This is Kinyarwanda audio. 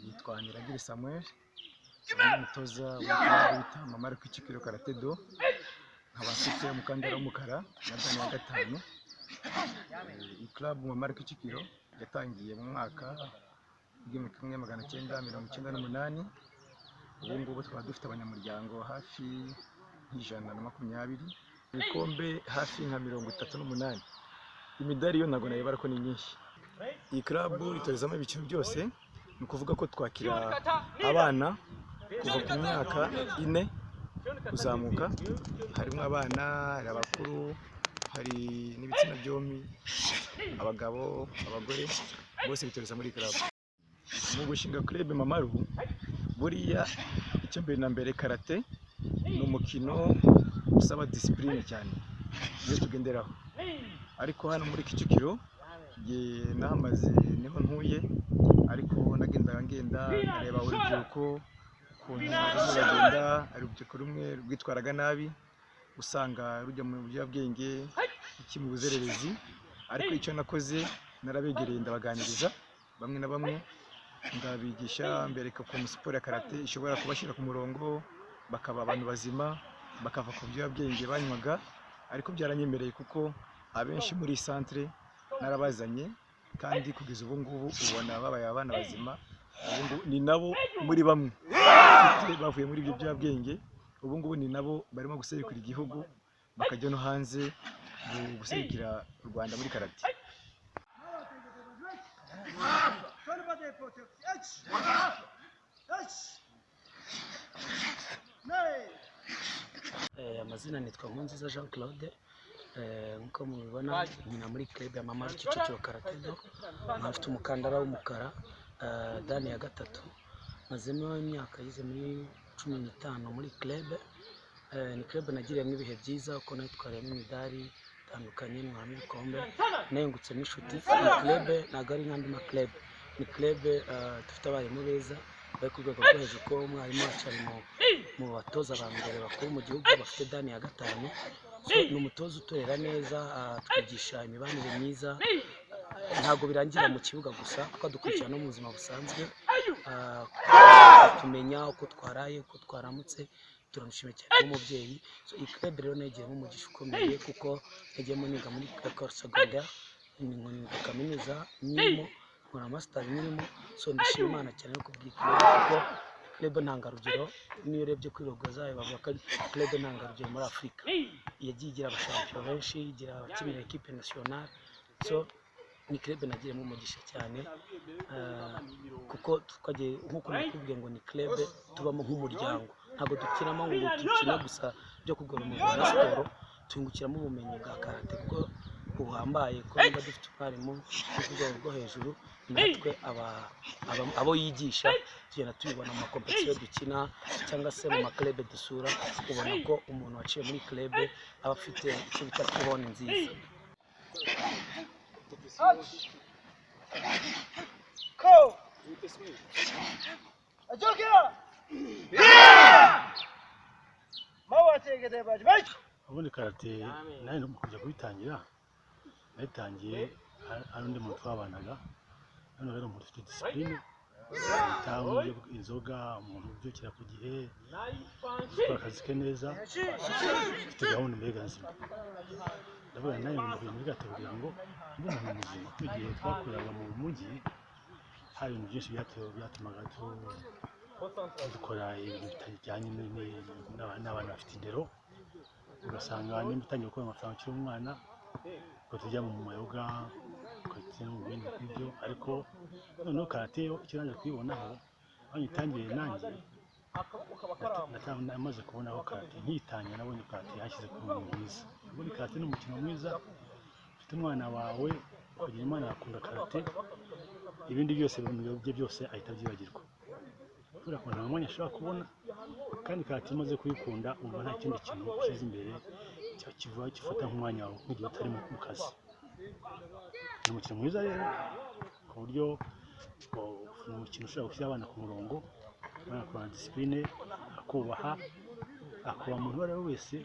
Nitwa Niragire Samuel, ndi umutoza wa bita Mamaru Kicukiro Karate Do, nkaba mfite umukandara w'umukara na dani wa 5. Iyi club Mamaru Kicukiro yatangiye mu mwaka 1998. Ubu ngubu tukaba dufite abanyamuryango hafi 120, ibikombe hafi nka 38, imidari yo ntabwo nayibara ko ni myinshi. Iyi club itorezamo ibiciro byose, ni ukuvuga ko twakira abana kuva ku myaka 4 kuzamuka, harimo abana, hari abakuru, hari n'ibitsina byombi, abagabo, abagore, bose bitoreza muri club. Mu gushinga club Mamaru, buriya icyo mbere na mbere karate ni umukino usaba discipline cyane, niyo tugenderaho. Ariko hano muri Kicukiro nahamaze niho ntuye, ariko nagendaga ngenda nkareba urubyiruko ukuntu rugenda, urubyiruko rumwe rwitwaraga nabi, usanga rujya mu biyobyabwenge, iki mu buzererezi. Ariko icyo nakoze narabegereye ndabaganiriza bamwe na bamwe, ndabigisha mbereka ukuntu siporo ya karate ishobora kubashyira ku murongo, bakaba abantu bazima, bakava ku biyobyabwenge banywaga. Ariko byaranyemereye kuko abenshi muri centre narabazanye, kandi kugeza ubu ngubu ubona babaye abana bazima. Ni nabo muri bamwe bavuye muri ibyo byabwenge, ubu ngubu ni nabo barimo guserukira igihugu, bakajya no hanze guserukira u Rwanda muri karate. Amazina nitwa Nkunziza Jean Claude. Nkuko mubibona nkina muri club ya Mamaru Kicukiro Karate Do, mfite umukandara w'umukara dani ya 3, mazemo imyaka yize muri 15 muri club. Ni club nagiriyemo ibihe byiza kuko nayitwariyemo imidari itandukanye, ntwaramo ibikombe, nayungutsemo inshuti. Ni club ntabwo ari nk'andi ma club, ni club dufite abarimu beza bari ku rwego rwo hejuru, ko umwarimu wacu ari mu batoza ba mbere bakuru mu gihugu bafite dani ya 5. Ni umutoza utorera neza, atwigisha imibanire myiza, ntabwo birangira mu kibuga gusa kuko adukurikirana no mu buzima busanzwe, tumenya uko twaraye, uko twaramutse. Turamushimira cyane nk'umubyeyi. Iyi club rero nagiyemo umugisha ukomeye kuko nagiyemo niga muri école secondaire, niga kaminuza nyirimo, nkora master nyirimo. So ndashima Imana cyane no kubw'iyi club kuko club ntangarugero, niyo urebye kuri logo zayo bavuga ko club ntangarugero muri Afurika. Yagiye igira abashampiyo benshi, igira abakinira equipe nationale. So ni club nagiyemo umugisha cyane kuko twagiye nkuko nakubwiye ngo ni club tubamo nk'umuryango, ntabwo dukinamo ngo dukine gusa byo kugora umubiri na siporo, tungukiramo ubumenyi bwa karate kuko buhambaye, ko niba dufite umwarimu ku rwego rwo hejuru, natwe abo yigisha tugenda tubibona mu makompetisiyo dukina cyangwa se mu maklebe dusura, ubona ko umuntu waciye muri klebe aba afite icyo bita kubona nziza. Ubundi karate nawe mu kujya kubitangira nayitangiye ari undi muntu twabanaga, none rero umuntu ufite discipline, utanywa inzoga, umuntu ubyukira ku gihe, ukora akazi ke neza, ufite gahunda mbega nzima. Ndavuga nawe ngo kujya muri karate kugira ngo mbe umuntu muzima. Kuko igihe twakoreraga mu mujyi hari ibintu byinshi byatumaga dukora ibintu bitajyanye n'abana bafite indero, ugasanga nimba utangiye gukora amafaranga ukiri umwana, ukajya mu mayoga, ukajya mu bindi nk'ibyo. Ariko noneho karate yo icyo naje kuyibonaho, aho nyitangiye nanjye namaze kubonaho karate, nkitangira nabonye karate yanshyize ku murongo mwiza. Ubundi karate ni umukino mwiza, ufite umwana wawe ukagira Imana akunda karate, ibindi byose bye byose ahita abyibagirwa kubera ko nta mwanya ashobora kubona. Kandi karate imaze kuyikunda umva nta kindi kintu ushyize imbere kiva gifata nk'umwanya wawe nk'igihe utari mu kazi. Ni umukino mwiza rero, ku buryo ni umukino ushobora gushyira abana ku murongo, abana bakabona discipline, akubaha, akubaha umuntu uwo ari we wese.